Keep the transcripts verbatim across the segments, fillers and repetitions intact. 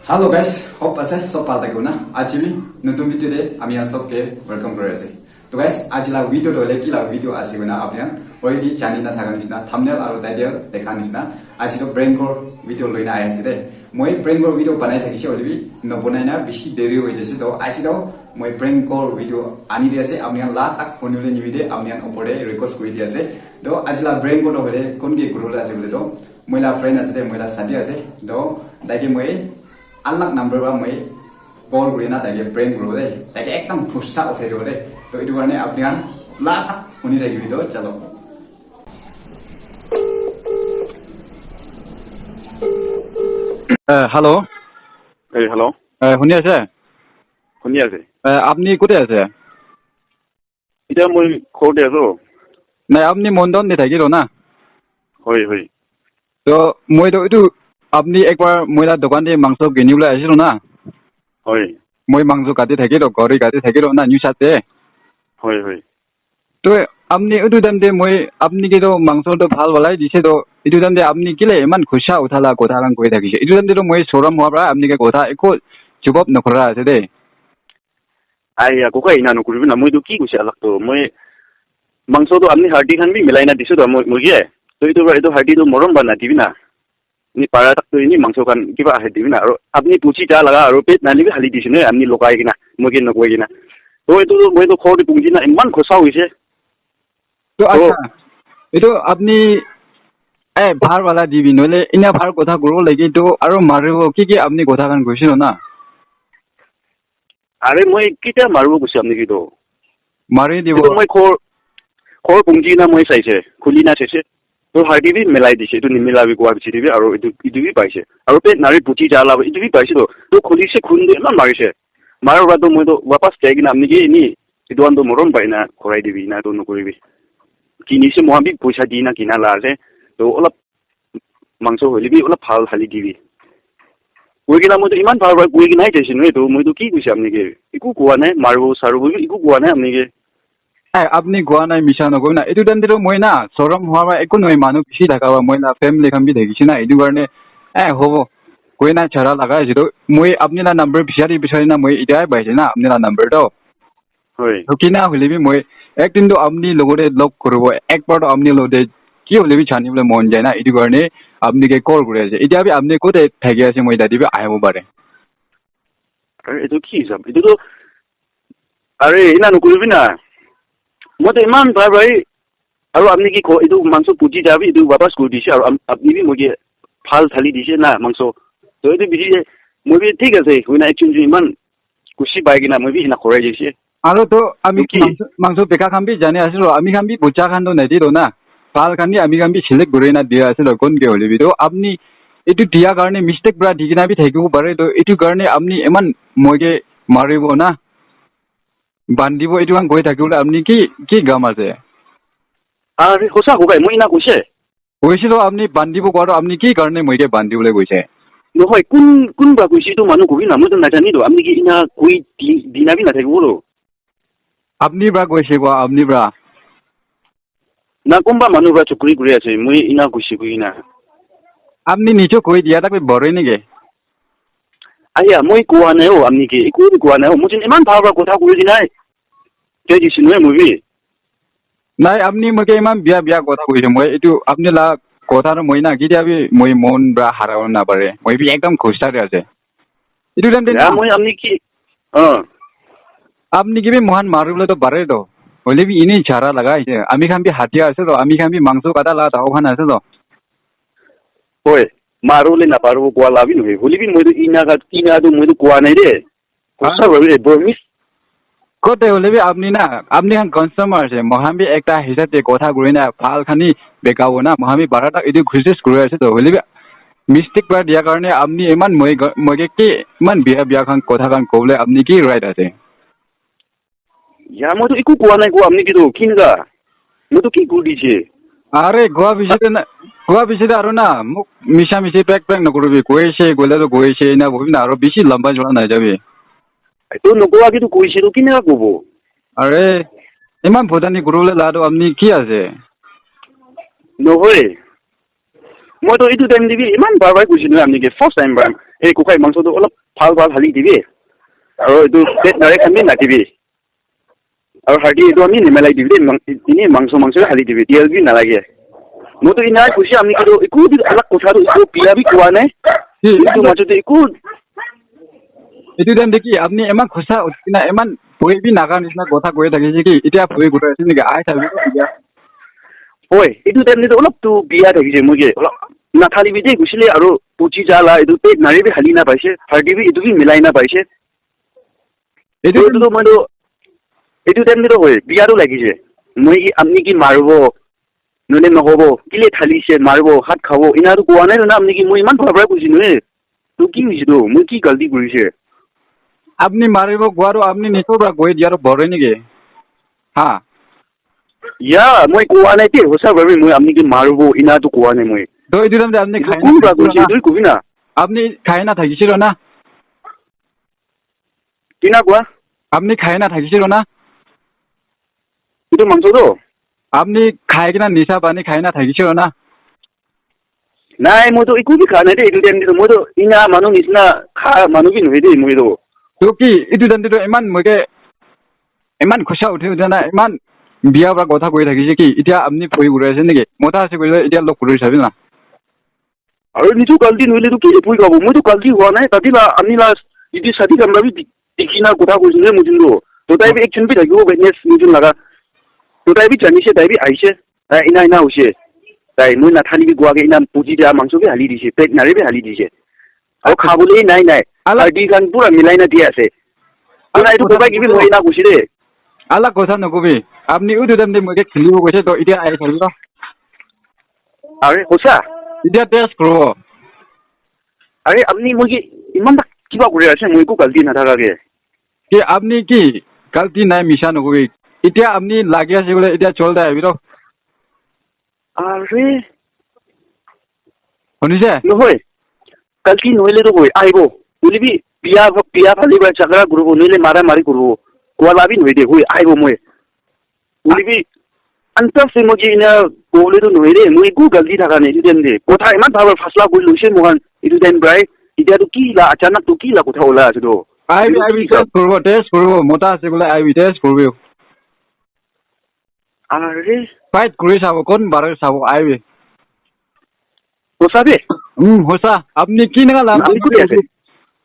Hello guys, hope ase sob bhal thakibo na. Aji bi notun video te ami khan sob ke welcome kuri ase. To guys, aji la video to hoile ki la video ase koina apni khan already jani na thaka nishina, thumbnail aru title dekha nishina. Aji to prank call video loina ahi ase de. Moi prank call video banai thakise hoile bi nobonai na, bishi deri hoi jaise. To aji to moi prank call video ani di ase, apni khan last tak huni bole nimite apni khan opor te request kuri di ase. To aji la prank call to hoile kon ke kuribole ase bole to moi la friend ase de, moi la sathi ase. To taike moi unlock number para moi call kuri na taike prank kuribo de. Taike ekdam ghussa uthai dibo de. To etu karne apni khan last tak huni thakibi to, chalo. Eh, hello. Hey, hello. Eh, huni ase? Huni ase. Eh, apni kote ase? Etiya moi ghor te aso. Nai, apni Mondon te thakilo na? Hoi, hoi. To moi to etu apni ekbar moi la dukan te mangso kini bole aisilo na? Hoi. Moi mangso kati thakilo, gari kati thakilo na, new sat te. Hoi, hoi. To apni etu time te moi apni ke to mangso to bhal bhal he dise to, etu time te apni kile iman ghussa utha la kotha khan koi thakise? Etu time te to moi sorom hoa para apni ke kotha ekko jawab nokora ase de. Aiya, kokai ena nokuribi na, moi tu ki koise alak tu, moi mangso tu apni hardi khan bi milai na disu tu moi, moi ke. To itu, itu hardi tu morom ba na dibi na. Ni para tak tu ini mangso khan kiba ahe dibi na. Aro apni puchi ja laga aro pet nani bi hali disi na, apni lokai kina, moi ke nokoi kina. To itu moi tu khor di pungji na, iman khosa hoise. To to acha, itu apni, eh, bhal wala dibi, noile ina bhal kotha kuro lagi to, aro maribo, ki ki apni kotha khan koise na? Are moi kitia maribo koise apni ke to? Mari dibo. Itu moi khor, khor pungji na moi saise, khuli na saise. To hardi bi milai dise, itu nimila bi koa bichiri bi, aro itu, itu bi paise. Aro pet nari puchi ja la, itu bi paise to. To khuli se khun de iman marise. Mara pra to moi to wapas jai kina apni ke ni, itu an to morom pai na, khorai dibi na, to nokuribi. Kini se mohan bi poisa di na kina la ase. To olap mangso hoile bi olap bhal hali dibi. Koi kina moi to iman bhal pra koi kina hi jaise nohoi to, moi to ki koise apni ke? Eku koa nai, maribo saribo bi eku koa nai apni ke. Eh, apni koa nai, misa nokoi na. Etu time te to moi na, sorom hoa para eku nohoi, manu bishi thaka para moi na, family khan bi thakise na, etu karne, eh, hobo. Koi na chara laga ase to, moi apni la number bichari bichari na, moi etia paise na, apni la number to. Hoi. To kina hoile bi moi, ek din to apni logote log koribo, ekbar to apni logote ki hoile bi jani bole mon jai na, etu karne apni ke call kori ase. Etia bi apni kote thaki ase, moi tate bi ahibo pare. Are, etu ki hisab? Etu to, are, ena nokoribi na. Moi to iman bhal bhal, aro apni ki ko, etu mangso puji ja bi, etu wapas kori dise, aro am-, apni bi moi ke bhal thali dise na, mangso. To etu bishi, moi bi thik ase, hoina action ju iman khushi pai kina, moi bi ena korai dise. Aro to ami to ki? Mangso, mangso beka khan bi jani ase ro, ami khan bi bocha khan to nai di do na. Bhal khan bi ami khan bi select kori na dia ase ro, kon ke hoile bi. To apni etu dia karne mistake pra di kina bi thakibo pare, to etu karne apni iman moi ke maribo na, bandibo, etu khan koi thakibole apni ki, ki gam ase? Are, hosa kokai, moi ena koise? Koise to apni bandibo kowa to apni ki karne moi ke bandibole koise? Nohoi, kun, kun ba koise etu manu kobi na, moi to najani to, apni ki ena koi di, dina bi nathakibo to. Apni pra koise kowa, apni pra. Na, kunba manu pra chukri kuri ase, moi ena koise koi na. Apni nijo koi dia tak bi bore neke? Aya, moi kowa nai o, apni ke eku bi kowa nai o. Moi chun iman bhal pra kotha kuri di nai. Jai Jisu nohoi, moi bi. Nai, apni moi ke iman bia bia kotha koise. Moi etu apni la kotha to moi na ketia bi moi mon pra harabo na pare. Moi bi ekdam khush thaki ase. Etu time te ya, na moi apni ki, ah. Apni ke bi mohan maribole to pare to. Hoile bi ini chara laga ase. Ami khan bi hatia ase to. Ami khan bi mangso kata laga tao khan ase to. Hoi, maribole naparibo kowa la bi nohoi. Hoile bi moi to ena ka, ena to moi to kowa nai de. Kosa bhabi de, promise. Kote hoile bi apni na, apni khan customer ase, mohan bi ekta hisab te kotha kuri na, bhal khan hi bekabo na, mohan bi bara tak etu khushi kuri ase to, hoile bi mistake pra dia karne apni iman moi, moi ke ki iman bia bia khan kotha khan kobole apni ki right ase? Ya, moi to eku kowa nai ko, apni ki to kineka? Moi to ki kuri dise? Are, goa bishi te na, goa bishi te aro na, muk misa misi pek pek nokoribi, koise, goile to koise, ena kobi na, aro bishi lamba jora nai jabi. To nokoa ki to koise to kineka kobo? Are, iman bodani kuribole la to apni ki ase? Nohoi. Moi to etu time te bi iman bar bar koise nohoi apni ke, first time pra. Ei, kokai mangso to olop bhal bhal hali dibi. Aro etu pet nare khan bi nadibi. Aro hardi etu ami nimilai dibi de, mang-, ini mangso mangso hali dibi, tiel bi nalage. Moi tu ina kusi ami kitu eku di alak kotha tu eku biya bi kowa nai. Ki, etu majo tu eku. Etu time de ki apni eman khusa uthi kena eman bhoi bi naga nisna kotha koi thakise ki, etia bhoi kotha ase niki? Ai thabi ko etia. Hoi, etu time de tu olop tu biya thakise moi ke. Olop nathali bi de gusile aro puchi jala etu pet nare bi hali na paise, hardi bi etu bi milai na paise. Etu etu tu moi tu etu time de tu hoi, biya tu lagise. Moi ki apni ki maribo, nohole nohobo, kile thalise, maribo, hat khabo, ina tu kowa nai na apni ki, moi iman bhal bhal buji nohoi. Tu ki hoise tu? Moi ki galti korise? Apni maribo kowa tu apni nijor para koi dia tu bore niki? Ha? Ya, moi kowa nai te, hosa bhabi moi apni ki maribo, ina tu kowa nai moi. To etu time de apni etu khai kun na pra thakisilo koise, na? Etu kobi na. Apni khai na thakisilo na? Kina kowa? Apni khai na thakisilo na? Etu mangso to? Apni khai kena nisa pani khai na thakisilo na? Nai, moi to eku bi kha nai de, etu time te to moi to ina manu nisna kha manu bi nohoi de moi to. To ki, etu time te to iman moi ke, iman khusa uthi uthi na, iman biya para kotha koi thakise ki, etia apni bhoi kuri ase niki? Mota ase koile etia log kuri sabi na. Aro nitu galti nohole tu ki de bhoi khabo? Moi tu galti hua nai, tati la, ami la, iti sati khan la bi di-, dikhi na kotha koise moi jin tu. To tai bi ekjon bi thakibo witness moi jin laga. To tai bi janise, tai bi ahise. Tai ina ina hoise. Tai moi nathali bi koa ke ina puji dia mangso bi hali dise, pet nare bi hali dise. Aro khabole nai nai. Ala- Hardi khan pura milai na di ase. Pura etu kobai ki bi moi ina koise de. Alak kotha nokobi. Apni utu time de moi ke khilibo koise to etia ahi thaki to. Are, hosa? Etia test kuro. Are, apni moi ke iman tak kiba kuri ase, moi eku galti nathaka ke. Ki apni ki galti nai misa nokobi. Etia apni lagi ase bole etia chol dai ahibi to. Are. Hunise? Nohoi. Galti nohole to hoi, ahibo. Hoile bi biya, biya phali ba jhagara kuribo, nohole mara mari kuribo. Koa la bi nohoi de, hoi, ahibo moi. Hoile bi, antas se moi ke ina kobole tu nohoi de, moi eku galti thaka nai etu time de. Kotha iman bhal bhal fasla kuri loise moikhan etu time prai. Etia tu ki la achanak tu ki la kotha ola ase tu. Aibi, etu aibi, ki test kuribo, test kuribo, mota ase bole aibi, test kuribo. Are? Fight kuri sabo, kon bare sabo, aibi. Hosa de? Hmm, hosa. Apni kineka la manu ki ase?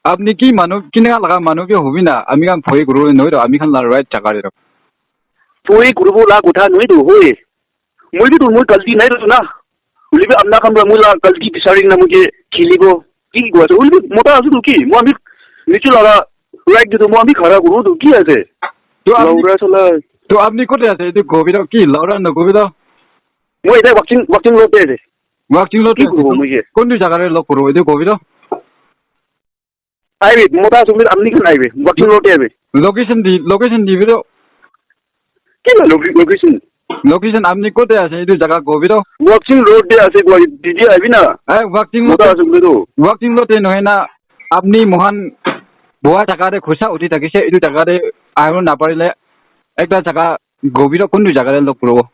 Apni ki manu, kineka laga manu ki hobi na? Ami khan bhoi kuru nohoi to, ami khan la right jaga de to. Bhoi kuribo la kotha nohoi to, hoi. Moi bi to moi galti nai to na. Hoile bi apna khan para moi la galti bisari na moi ke khilibo. Ki koi ase? Hoile bi mota ase to ki? Moi ami niche laga right de to moi ami khara kuru to ki ase? To apni, Laura sala. To apni kote ase? Etu kobi to ki? Laura nokobi to. Moi eta walking, walking road te ase. Walking road te ase. Ki kuribo moi ke? Kuntu jaga te log kuribo? Etu kobi to. Aibi, mota ase koile apni khan aibi. Wakching road te aibi. Location di, location dibi to. Kila loca-, location? Location apni kote ase, etu jaga kobi to. Wakching road te ase, koi didi aibi na. Ai, Wakching road. Mota ase koile to. Wakching road te nohoi na, apni moikhan boha jaga te khusa uthi thakise, etu jaga te ahibo naparile, ekta jaga kobi to, kuntu jaga te log kuribo?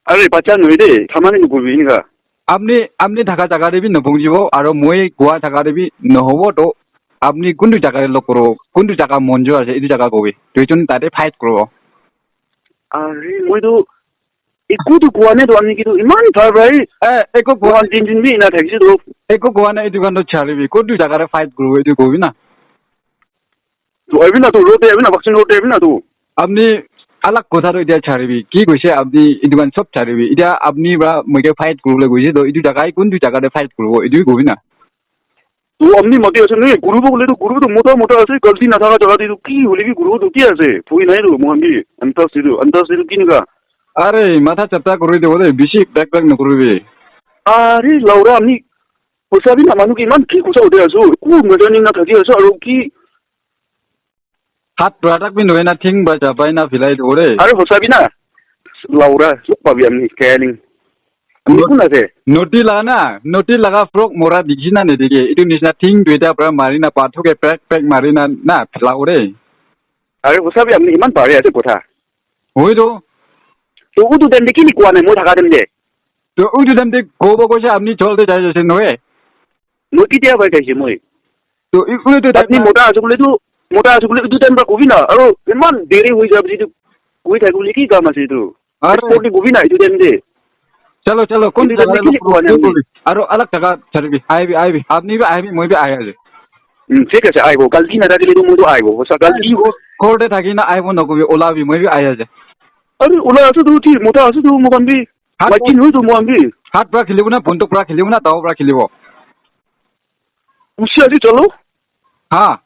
Are, bacha nohoi de, thamani nokobi enika. Apni, apni thaka jaga te bi nopunchibo, aro moi koa jaga te bi nohobo, to apni kuntu jaga te log kuro, kuntu jaga monjo ase, etu jaga kobi. Duijon tate fight kuro. Are, moi tu eku tu koa nai to, ami ki tu iman bhal bhai. Eh, eku koa. Moikhan tinjon bi ena thakise to. Eku koa nai, etu khan to charibi. Kuntu jaga te fight kuro, etu kobi na. To aibi na to, road te aibi na, Wakching road te aibi na to. Apni alag kotha to etia charibi. Ki koise apni etu khan sob charibi. Etia apni para moi ke fight kuribole koise to etu jaga kuntu jaga te fight kuribo etu kobi na. To apni mati ase nohoi, kuribo koile to kuribo to, mota mota ase, galti nathaka jaga te to ki hoile bi kuribo to ki ase? Bhoi nai to, moikhan bi antas te to, antas te to kinika? Are, matha chapta kuri dibo de, bishi bek bek nokuribi. Are, Laura, apni koisa bi na manu ki iman ki kosa uthi aso, eku najani na thaki aso, aro ki Hat pura tak bi nohoi na thing ba jabai na philai dibo de. Are hosa bi na. Laura, log pabi apni, kaya ning. Apni kun ase? Noti laga na, noti laga frog mora dikhi na nedikhe. Etu nisna thing duita pura mari na, pathu ke pek pek mari na, na philai dibo de. Are hosa bi apni iman pare ase kotha. Hoi to. To utu time te kile koa nai, moi thaka time te? To utu time te kobo koise apni chol te jai jaise nohoi? Moi ketia pai thaise moi? To, i-, utu time Apni pra- mota ase koile tu, mota ase koile etu time pra kobi na. Aru iman deri hoi jabo etu koi thaki bole ki kam ase etu? Are. Sport te kobi na etu time te. Chalo, chalo, kun etu time te jaga te kile kowa nai? Aru alag jaga charibi, aibi, aibi. Apni bi aibi, moi bi ahi ase. Hmm, thik ase, aibo. Galti na thakile tu moi tu aibo. Hosa galti. Ghor te thaki na aibo nakobi, olabi, moi bi ahi ase. Aru ola ase tu ki, mota ase tu, moikhan bi. Hat Maiki nohoi tu moikhan bi. Hat pra khilibo na, bunduk pra khilibo na, dao pra khilibo? Kusi ase chalo. Ha?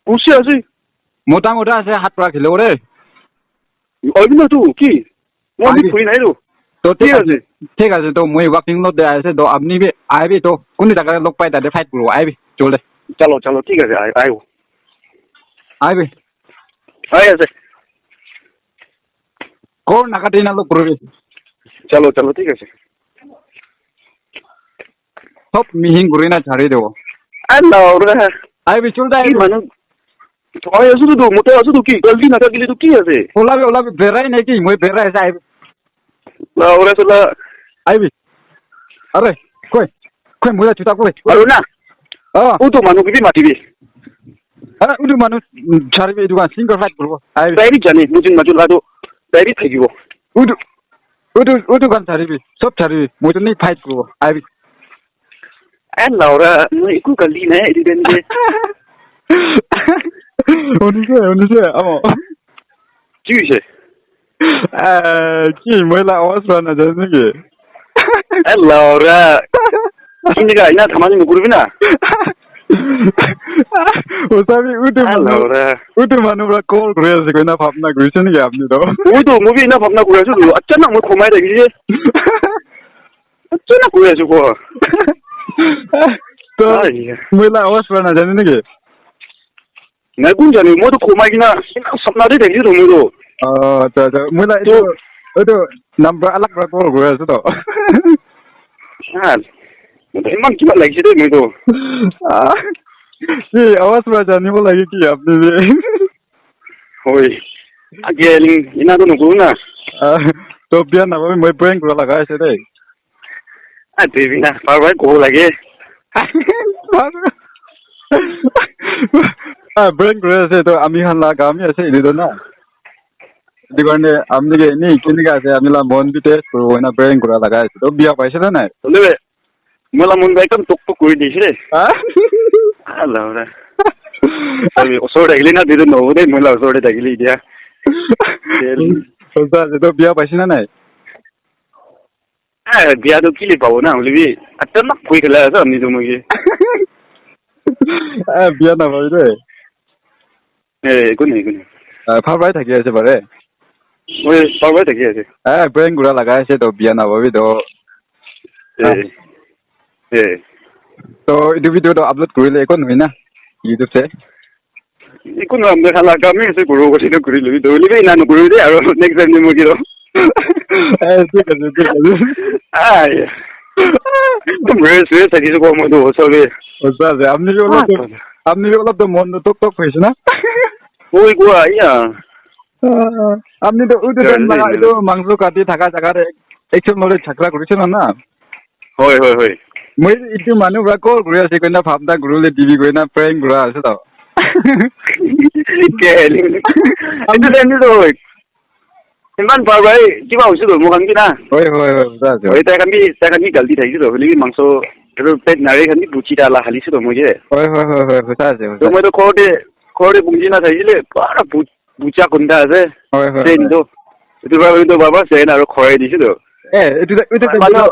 Kusi ase. Mota mota ase, hat pra khilibo re. Aibi na tu, ki? Moi bi Aibi. Khui nai tu. To thik Thik ase. Ase. Thik ase, to moi walking lot te ahi ase, to apni bi aibi, to kuni jaga te log pai tate fight kuribo, aibi, chol de. Chalo, chalo, thik ase, ai, aibo. Aibi. Ai ase. Call nakati na log kuribi. Chalo, chalo, thik ase. Sob mihing kuri na chari dibo. Hello, ra. Aibi, chul da, Ki aibi. Manu? Oi, asudu tu, mote asudu ki? Galti na thakile tu ki ase? Olabi, olabi, berai nai ki? Moi berai ase, aibi. La, ora sala. Aibi. Are, koi. Koi, moi la chuta koi. Aru na? Ah. Utu manu ki bi matibi. Are, utu manu, mm, charibi, etu kan single fight kuribo. Aibi. Tai bi jane, mujin maju la tu. Tai bi thakibo. Utu, utu, utu kan charibi. Sob charibi. Moi tu ni fight kuribo. Aibi. Eh, Laura, moi eku galti nai, etu time te. Unise, unise, amo. Ki hoise? Eh, ki, moi la awaz pura najane naki? Eh, Laura. Kini ka, ina dhamali nokoribi na. Osabi, utu Eh, manu, Laura. Utu manu pura call kuri ase, koina bhabna kurise naki apni to? Moi to, moi bi ina bhabna kuri ase to. Achanak moi khomai thakise. Achanak koi ase ko. To, Ai, ya. Moi la awaz pura najane naki? Nai kun jane, moi to khomai kina, sapna de dekhi to moi to. Oh, acha, acha. Moi la To- etu, etu number alag para call kuri ase to. Ah, moi to iman kiba lagise de moi to. Ah, ki awaz pura janibo lage ki apni bi? Hoi. Age ling, ina to nokuru na. Ah, to bia na moi prank kura laga ase de. Ah, baby na, par bar kobo lage. Ah, prank kuri ase to ami khan la kam hi ase etu to na. Etu karne ami ke ni kinika ase ami la mon bi test kuru na prank kura laga ase to bia paise na nai? Hoile moi la mon ba ekdam tok tok kuri dise de. Ha? Ah, la ora. Sabi, osor thakile na, dide nohobo de, moi la osor te thakile etia. Hosa ase, to bia paise na nai? Ah, bia to kile pabo na, hoile bi, achanak koi khela ase, ami to moi ke. Ah, bia na pabi de. Eh, eku nai, eku nai. Ah, bhal pai thaki ase bare. Oi, bhal pai thaki ase. Ah, prank kura laga ase to, bia na pabi to. Eh, Ah. Eh. To, etu video to upload kurile, eku nohoi na, YouTube te. Eku nohoi, ami khan la kam hi ase, kuru kuri to kuri lobi to, hoile bi ena nokuru de, aru next time te moi kilo. Eh, thik ase, thik ase. Ai. Ekdum rest, rest thakise ko moi to, sabi. Hosa ase, apni bi olop to, Ah, apni bi olop to mon to tok tok hoise na? Oi, koa, iya. Ah, apni to utu time laga, etu mangso kati thaka jaga te action lole jhagda kurise na, na? Hoi, hoi, hoi. Moi etu manu para call kuri ase, koina bhabna kuru le T V koina prank kura ase to. Ke, etu time te to hoi. Iman bhal bhai, kiba hoise to, moi khan ki na? Hoi, hoi, hoi, hosa ase. Hoi, tai khan bi, tai khan bi galti thakise to, hoile bi mangso, etu pet nare khan bi buchi ta la halise to moi ke. Hoi, hoi, hoi, hoi, hosa ase, hosa To ase. Moi to ghor te, ghor te bungji na thakisile, pura bu-, bucha kunda ase. Hoi, hoi, Sen hoi. To. Etu para to baba sen aru khorai dise to. Eh, etu, etu, Manu,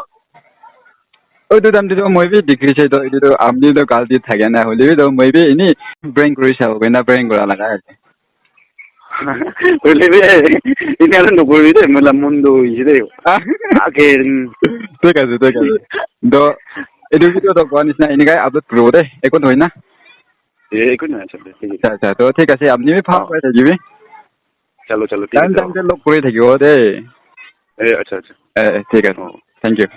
etu time te to moi bi dikhi se to, etu to apni to galti thake na, hoile bi to moi bi eni prank kuri sabo koina prank kura laga ase. Hoile bi, enia to nokoribi de, moi la mon to hoise de. Ah. Age, mm. Thik ase, thik ase. To, etu video to koa nisina, enekai upload kuribo de, eku nohoi na? Eh, eku nohoi, acha, thik ase. Acha, acha, to thik ase, apni bi bhal Ah. pai thakibi. Chalo, chalo, thik Time, ase. Time te log kuri thakibo de. Eh, acha, acha. Eh, eh, thik ase. Oh. Thank you.